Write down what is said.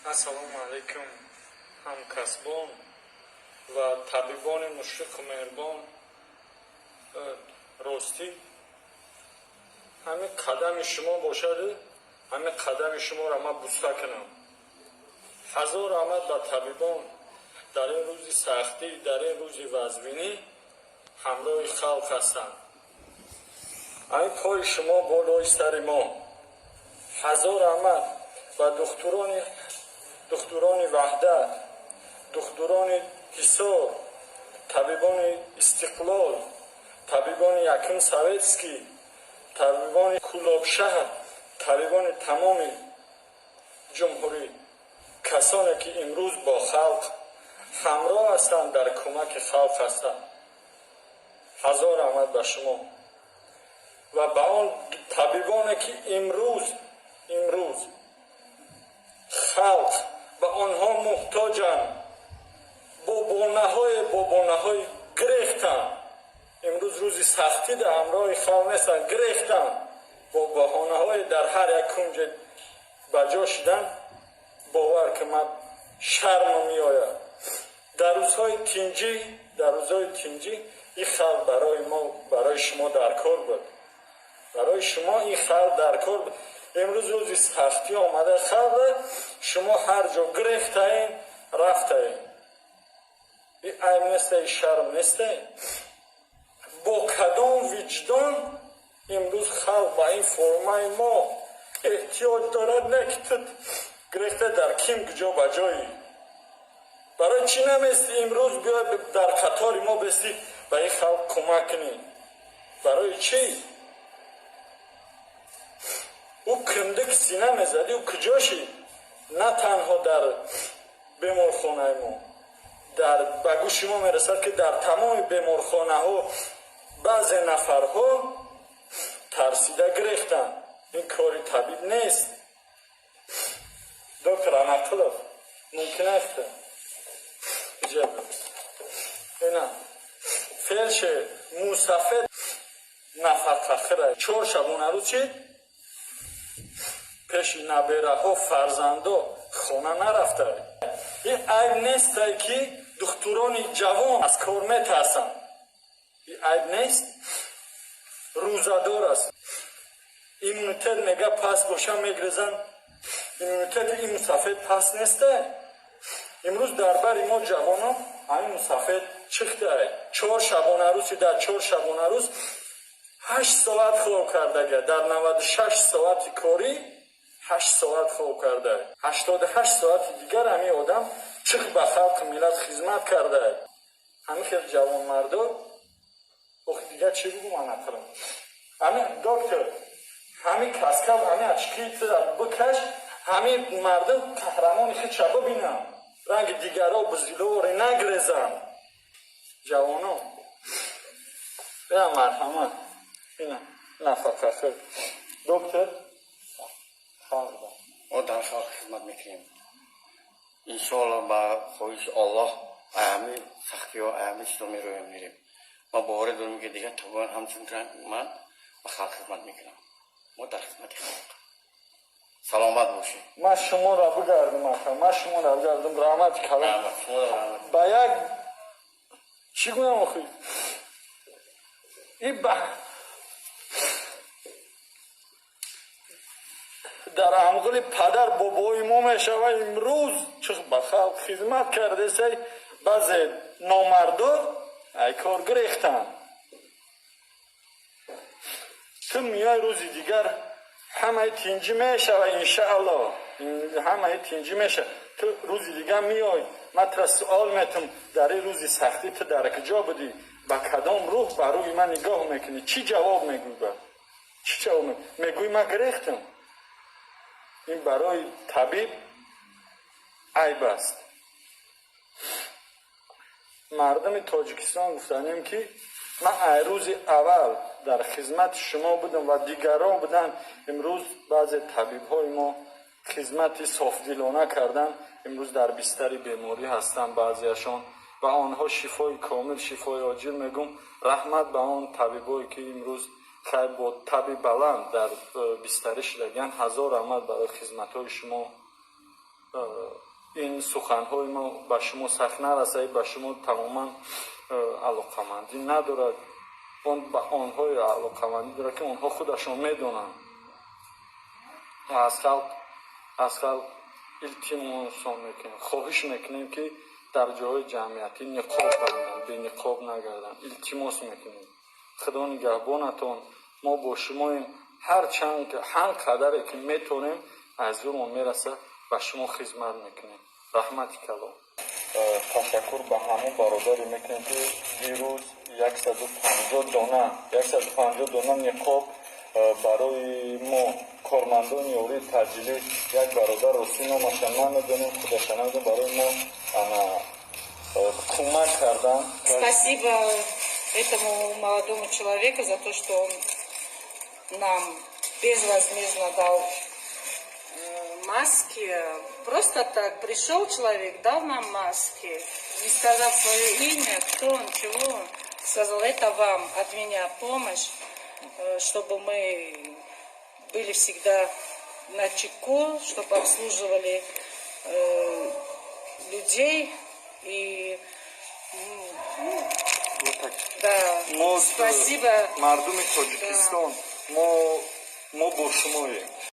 Ассалому алайкум, ҳамкасбон ва табибони мушфиқу меҳрубон. Ростӣ, ҳамин қадами шумо бошаду ҳамин қадами шуморо ман буста кунам. Ҳазор раҳмат ба табибон, дар ин рӯзи сахтӣ, дар ин рӯзи вазвинӣ ҳамроҳи халқ ҳастанд. Ҳамин пои шумо болои сари мо. Ҳазор раҳмат ба духтурони Ваҳдат, духтурони Ҳисор, табибони Истиқлол, табибони Якум Советский, табибони Кӯлобшаҳр, табибони тамоми ҷумҳурӣ, касоне ки имрӯз бо халқ ҳамроҳ ҳастанд, дар кӯмаки халқ ҳастанд. Ҳазор раҳмат ба шумо ва ба он табибоне ки имрӯз халқ ба онҳо муҳтоҷанд, бо баҳонаҳои гирехтанд. Имрӯз рӯзи сахтӣ дар ҳамроҳи халқ нестанд, гирехтанд, бо баҳонаҳое дар ҳар як кунҷе ба ҷо шудан. Бовар ки, ман шармам меояд. Дар рӯзҳои тинҷӣ, дар рӯзҳои тинҷӣ ин халқ барои мо, барои шумо дар кор буд, барои шумо ин халқ дар кор буд. Имрӯз рӯзи сахтӣ омада, халқ шумо ҳар ҷо гирехтаем, рафтаем. И айб неста, и шарм неста? Бо кадом виҷдон имрӯз халқ ба ин формаи мо эҳтиёҷ дорад, не ки ту гирехта дар ким куҷо ба ҷои? Барои чӣ намести имрӯз биёй, дар қатори мо бести, ба ин халқ кӯмак кунӣ? Барои чӣ? Ӯ киндик сина мезадӣ, ӯ куҷо шид? На танҳо дар беморхонаи мо, дар ба гӯши мо мерасад, ки дар тамоми беморхонаҳо баъзе нафарҳо тарсида гирехтанд. Ин кори табиб нест. Доктор Анақилов, мумкин аст ина фелдшер мусафед нафақахӯра 4 шабонарӯз чи пеши набераҳо, фарзандо хона нарафта. Ин айб нестай, ки духтурони ҷавон аз кор метарсанд? Ин айб нест? Рӯзадор аст, иммунитет мега паст боша, мегрезанд. Иммунитети ин мусафед паст нестай? Имрӯз дар бари мо ҷавонон ҳамин мусафед чихтай. 4 шабонарӯзи, дар 4 шабонарӯз 8 соат хоб кардага, дар 96 соати корӣ 8 соат хоб карда, 88 соати дигар ҳамин одам чих ба халқи миллат хизмат карда. Ҳамин хел ҷавонмардо. Охи, дигар чӣ бугум, анақилам? Ҳамин доктор, ҳамин каска, ҳамин очки бикаш, ҳамин мардум қаҳрамони худша бибинам, ранги дигаро бузилоре нагрезанд. Ҷавоно, бия, марҳамат, ина нафақахӯр доктор халқ. Мо дар халқ хизмат мекунем, иншоалло, ба хоҳиши Оллоҳ аями сахтиҳо, аями чизо мероем, мерем. Ма боварӣ дорем, ки дигар табибон ҳамчун ман ба халқ хизмат мекунам. Мо дар хизмати халқ. Саломат бошед. Ман шуморо бигардам, ака, ман шуморо бигардам. Раҳмати калом. Ба як чӣ гӯям охи? И ба дар амғили падар бобои мо мешава. Имрӯз чӣ ба халқ хизмат кардесай, баъзе номардо ай кор гирехтанд. Ту миёй, рӯзи дигар ҳамаи тинҷӣ мешава, иншаалло, ҳамаи тинҷӣ мешава. Ту рӯзи дигар меёй, ман тура суол метум: дар ин рӯзи сахтӣ ту дар куҷо будӣ? Ба кадом рӯҳ ба рӯи ман нигоҳ мекунӣ? Чӣ ҷавоб мегӯй? Ба чӣ ҷавоб мегӯй? Ман гирехтам. Ин барои табиб айб аст. Мардуми Тоҷикистон, гуфтанем, ки ман ай рӯзи аввал дар хизмати шумо будам ва дигарон буданд. Имрӯз баъзе табибҳои мо хизмати софдилона карданд, имрӯз дар бистари беморӣ ҳастанд баъзеашон. Ба онҳо шифои комил, шифои оҷил мегӯм. Раҳмат ба он табибое, ки имрӯз хайр бо таби баланд дар бистарӣ шудагианд. Ҳазор раҳмат барои хизматҳои шумо. Ин суханҳои мо ба шумо сахт нарасад, ба шумо тамоман алоқамандӣ надорад. Он ба онҳое алоқамандӣ дорад, ки онҳо худашон медонанд. Аз халқ илтимосон мекунем, хоҳиш мекунем, ки дар ҷойҳои ҷамъиятӣ ниқоб банданд, бениқоб нагарданд. Илтимос мекунем. Худо нигаҳбонатон, мо бо шумоем. Ҳар чанд, ҳар қадаре ки метавонем, аз зӯрмон мерасад, ба шумо хизмат мекунем. Раҳмати калон. Ташаккур ба ҳамон бародаре мекунем, ки дирӯз 150 дона, 150 дона ниқоб барои мо, кормандони ёрии таъҷилӣ, як бародар, ростӣ номаша намедонем, худаша намедонем, барои мо ана кӯмак кардан. Спасибо этому молодому человеку за то, что он нам безвозмездно дал маски. Просто так пришел человек, дал нам маски, не сказав свое имя, кто он, чего он. Сказал: «Это вам от меня помощь, чтобы мы были всегда начеку, чтобы обслуживали людей». И ну, да, мо спасибо. Мардуми Тоҷикистон, мо бо шумоем.